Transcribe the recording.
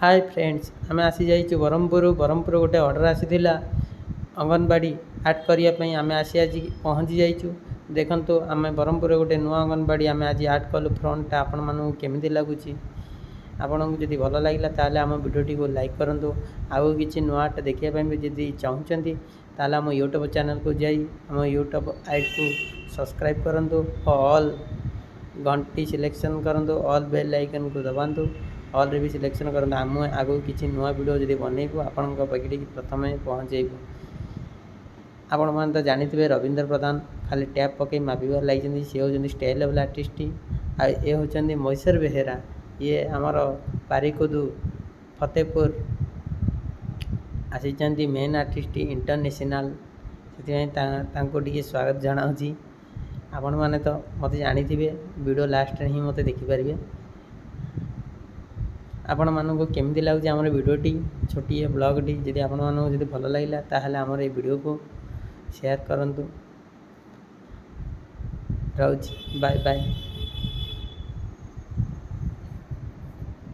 ହାଏ friends, ଆମେ ଆସିଯାଇଛୁ ବ୍ରହ୍ମପୁର। ବ୍ରହ୍ମପୁର ଗୋଟେ order ଆସିଥିଲା ଅଙ୍ଗନବାଡ଼ି ଆର୍ଟ କରିବା ପାଇଁ। ଆମେ ଆସି ଆଜି ପହଞ୍ଚି ଯାଇଛୁ। ଦେଖନ୍ତୁ, ଆମେ ବ୍ରହ୍ମପୁରରେ ଗୋଟେ ନୂଆ ଅଙ୍ଗନବାଡ଼ି ଆମେ ଆଜି ଆର୍ଟ କଲୁ। ଫ୍ରଣ୍ଟଟା ଆପଣମାନଙ୍କୁ କେମିତି ଲାଗୁଛି? ଆପଣଙ୍କୁ ଯଦି ଭଲ ଲାଗିଲା, ତାହେଲେ ଆମ ଭିଡ଼ିଓଟିକୁ ଲାଇକ୍ କରନ୍ତୁ। ଆଉ କିଛି ନୂଆ ଆର୍ଟ ଦେଖିବା ପାଇଁ ବି ଯଦି ଚାହୁଁଛନ୍ତି, ତାହେଲେ ଆମ ୟୁଟ୍ୟୁବ୍ ଚ୍ୟାନେଲ୍କୁ ଯାଇ ଆମ ୟୁଟ୍ୟୁବ୍ ଆଇଡ଼ିକୁ ସବସ୍କ୍ରାଇବ୍ କରନ୍ତୁ, ଅଲ୍ ଘଣ୍ଟି ସିଲେକ୍ସନ୍ କରନ୍ତୁ, ଅଲ୍ ବେଲ୍ ଆଇକନ୍କୁ ଦବାନ୍ତୁ, ଅଲ୍ରେ ବି ସିଲେକ୍ସନ୍ କରନ୍ତୁ। ଆମେ ଆଗକୁ କିଛି ନୂଆ ଭିଡ଼ିଓ ଯଦି ବନେଇବୁ, ଆପଣଙ୍କ ପାଖରେ ପ୍ରଥମେ ପହଞ୍ଚେଇବୁ। ଆପଣମାନେ ତ ଜାଣିଥିବେ, ରବୀନ୍ଦ୍ର ପ୍ରଧାନ ଖାଲି ଟ୍ୟାପ୍ ପକାଇ ମାପିବାରେ ଲାଗିଛନ୍ତି। ସିଏ ହେଉଛନ୍ତି ଷ୍ଟେଟ୍ ଲେଭେଲ୍ ଆର୍ଟିଷ୍ଟ। ଆଉ ଏ ହେଉଛନ୍ତି ମହେଶ୍ୱର ବେହେରା। ଇଏ ଆମର ପାରିକୁଦ ଫତେପୁର ଆସିଛନ୍ତି, ମେନ୍ ଆର୍ଟିଷ୍ଟ ଇଣ୍ଟରନ୍ୟାସନାଲ୍। ସେଥିପାଇଁ ତାଙ୍କୁ ଟିକେ ସ୍ୱାଗତ ଜଣାଉଛି। ଆପଣମାନେ ତ ମୋତେ ଜାଣିଥିବେ, ଭିଡ଼ିଓ ଲାଷ୍ଟରେ ହିଁ ମୋତେ ଦେଖିପାରିବେ। ଆପଣମାନଙ୍କୁ କେମିତି ଲାଗୁଛି ଆମର ଭିଡ଼ିଓଟି, ଛୋଟିଆ ବ୍ଲଗ୍ଟି? ଯଦି ଆପଣମାନଙ୍କୁ ଯଦି ଭଲ ଲାଗିଲା, ତାହେଲେ ଆମର ଏଇ ଭିଡ଼ିଓକୁ ସେୟାର କରନ୍ତୁ। ରହୁଛି, ବାଏ ବାଏ।